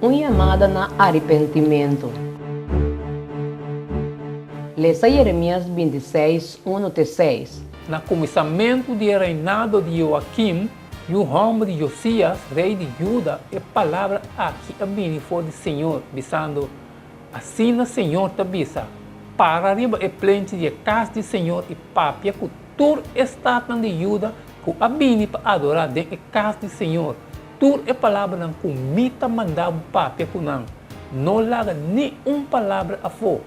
Un yamada na arepentimentu. Lesa Jeremias 26, 1 te 6. Na kuminsamentu di e reinado di Joakim, yu hòmber di Josias, rei di Juda, e palabra aki a bini for di señor, bisando, Asina señor ta bisa, Para riba e plenchi di e kas di señor i papia ku tur e statnan di Juda ku a bini pa adorá den e kas di señor, tur e palabranan ku mi ta manda bo papia ku nan. No laga ni un palabra afó.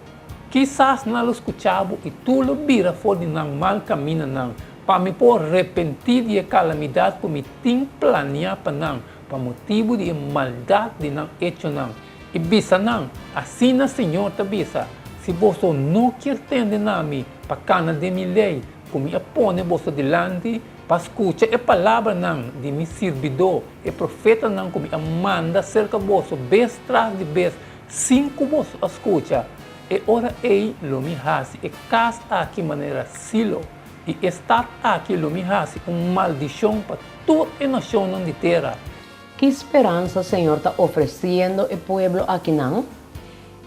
Kisas nan lo skucha bo i tur lo bira for di nan mal kamindanan, pa mi por repentí di e kalamidat ku mi tin planiá pa nan pa motibu di e maldat di nan echonan. I bisa nan, Asina señor ta bisa, Si boso no kier tende na mi pa kana den mi lei ku mi a pone boso dilanti, pa skucha e palabranan di mi sirbidó, e profetanan ku mi a manda serka boso bes tras di bes, sin ku boso a skucha, e ora ei lo mi hasi e kas aki manera Silo, i e stat aki lo mi hasi un maldishon pa tur e nashonnan di tera. Ki speransa Señor ta ofresiendo e pueblo akinan?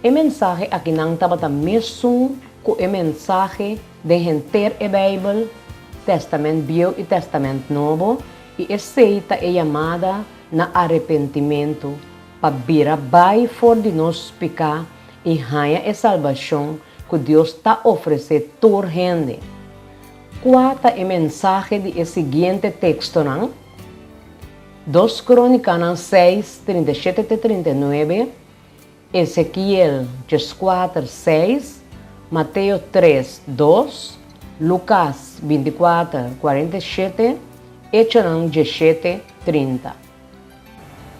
E mensahe akinan tabata mesun ku e mensahe den henter e Beibel, Tèstamènt Bieu i Tèstamènt Nobo, i esei ta e yamada na arepentimentu pa bira bai for di nos piká i haña e salbashon ku Dios ta ofresé tur hende. Kua ta e mensahe di e siguiente tekstonan? Dos Krónikanan seis, 37 te 39, Ezekiel 14, 6, Mateo 3, 2, Lukas 24, 47, Echonan 17, 30.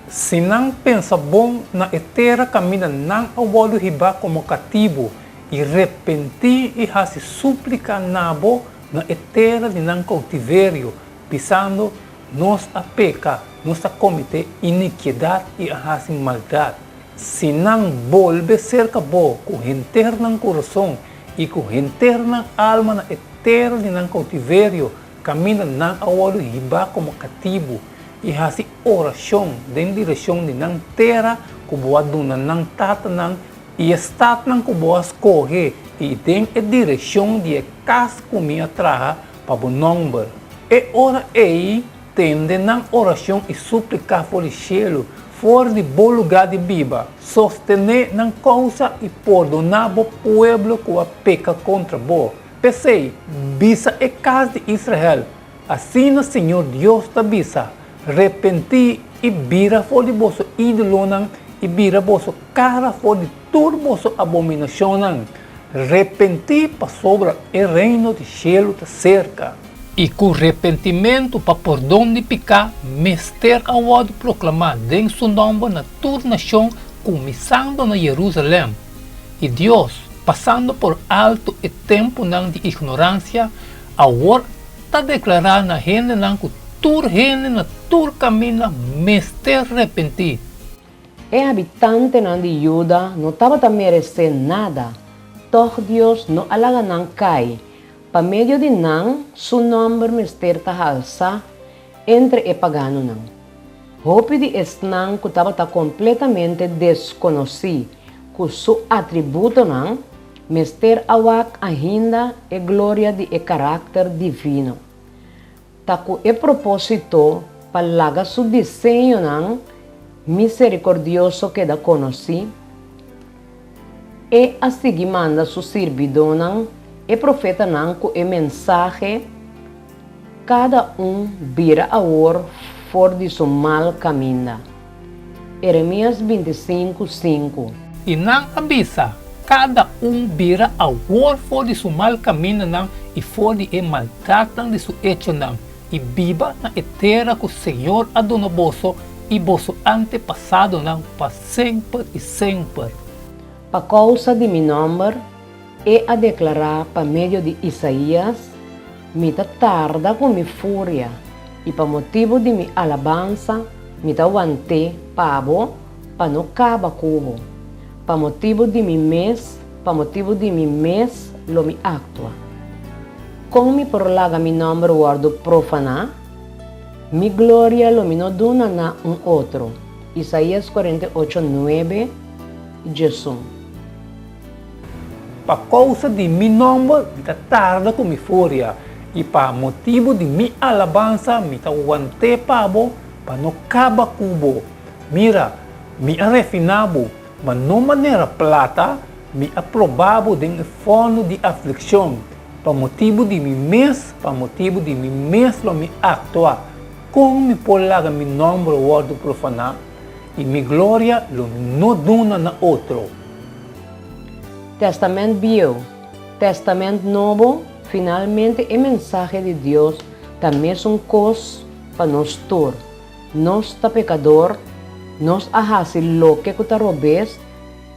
Si nan pensa bon na e tera kaminda nan a wòrdu hibá komo katibu i repentí i hasi súplika na bo na e tera di nan koutiverio, bisando, Nos a peka, nos a kometé inikiedat i a hasi maldat. Si nan bolbe serka bo ku henter nan kurason i ku henter nan alma na e tera di nan koutiverio, kaminda nan a wòrdu hibá komo katibu, i hasi orashon den direkshon di nan tera ku bo a duna nan tatanan i e statnan ku bo a skohe i den e direkshon di e kas ku mi a traha pa bo nòmber. E ora ei tende nan orashon i súplika for di shelu, for di bo lugá di biba. Sostené nan kousa i pordoná bo pueblo ku a peka kontra bo. P'esei, bisa e kas di Israel, Asina Señor Dios ta bisa, Repentí i bira for di boso ídolonan i bira boso kara for di tur boso abominashonnan. Repentí pasobra e Reino di shelu ta serka. I ku repentimentu pa pordon di piká mester a wòrdu proklamá den su nòmber na tur nashon, kuminsando na Jerusalèm. I Dios, pasando por alto e tempunan di ignoransia, Awor ta deklará na hendenan ku tur hende na tur kaminda mester repentí. E habitantenan di Juda no tabata meresé nada, tòg Dios no a laga nan kai. Pa medio di nan, su nòmber mester ta halsá entre e paganonan. Hopi di esnan ku tabata kompletamente deskonosí ku su atributonan, Mester a wak ainda e gloria di e karakter divino. Ta ku e propósito pa laga su diseñonan miserikordioso keda konosí, E a sigui manda su sirbidónan, e profetanan ku e mensahe, Kada un bira awor for di su mal kaminda. Eremías 25, 5. I nan a bisa, Kada un bira awor for di su mal kamindanan i for di e maldatnan di su echonan, i biba na e tera ku señor a duna boso i boso antepasadonan pa semper i semper. Pa kousa di mi nòmber, e a deklará pa medio di Isaías, Mi ta tarda ku mi furia, i pa motibu di mi alabansa mi ta want'é pa bo pa no kaba ku bo. Pa motibu di mi mes, pa motibu di mi mes lo mi aktua. Kon mi por laga mi nòmber wòrdu profaná? Mi gloria lo mi no duna na un otro. Isaías 48, 9 i 11. Pa kousa di mi nòmber mi ta tarda ku mi furia, i pa motibu di mi alabansa mi ta want'é pa bo pa no kaba ku bo. Mira, mi a refiná bo, ma no manera plata, mi a probá bo den e fòrnu di aflikshon. Pa motibu di mi mes, pa motibu di mi mes lo mi aktua. Kon mi por laga mi nòmber wòrdu profaná, i mi gloria lo mi no duna na otro? Tèstamènt Bieu, Tèstamènt Nobo, finalmente e mensahe di Dios ta mesun kos pa nos tur. Nos ta pekador, nos a hasi loke ku ta robes,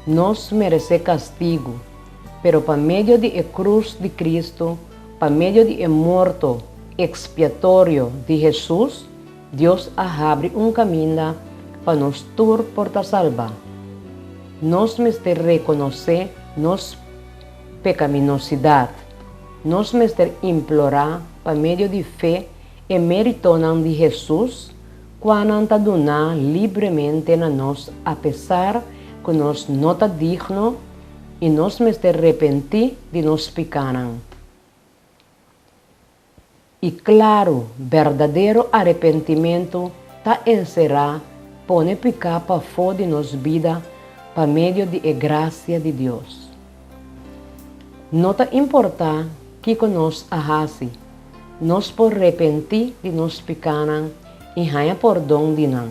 nos meresé kastigu. Pero pa medio di e krus di Kristu, pa medio di e morto ekspiatorio di Hesus, Dios a habri un kaminda pa nos tur por ta salbá. Nos mester rekonosé nos pekaminosidat. Nos mester implorá pa medio di fe e méritonan di Hesus, kuanan ta duná libremente na nos apesar ku nos no ta digno, i nos mester repentí di nos pikánan. I klaru, berdadero arepentimentu ta enserá pone piká pafó di nos bida pa medio di e grasia di Dios. No ta importá kiko nos a hasi, nos por repentí di nos pikánan i haña pordon di nan.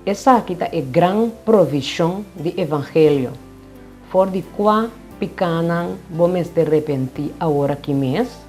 Esaki ta e gran provishon di evangelio, for di kua pikánan bo mester repentí aworakí mes?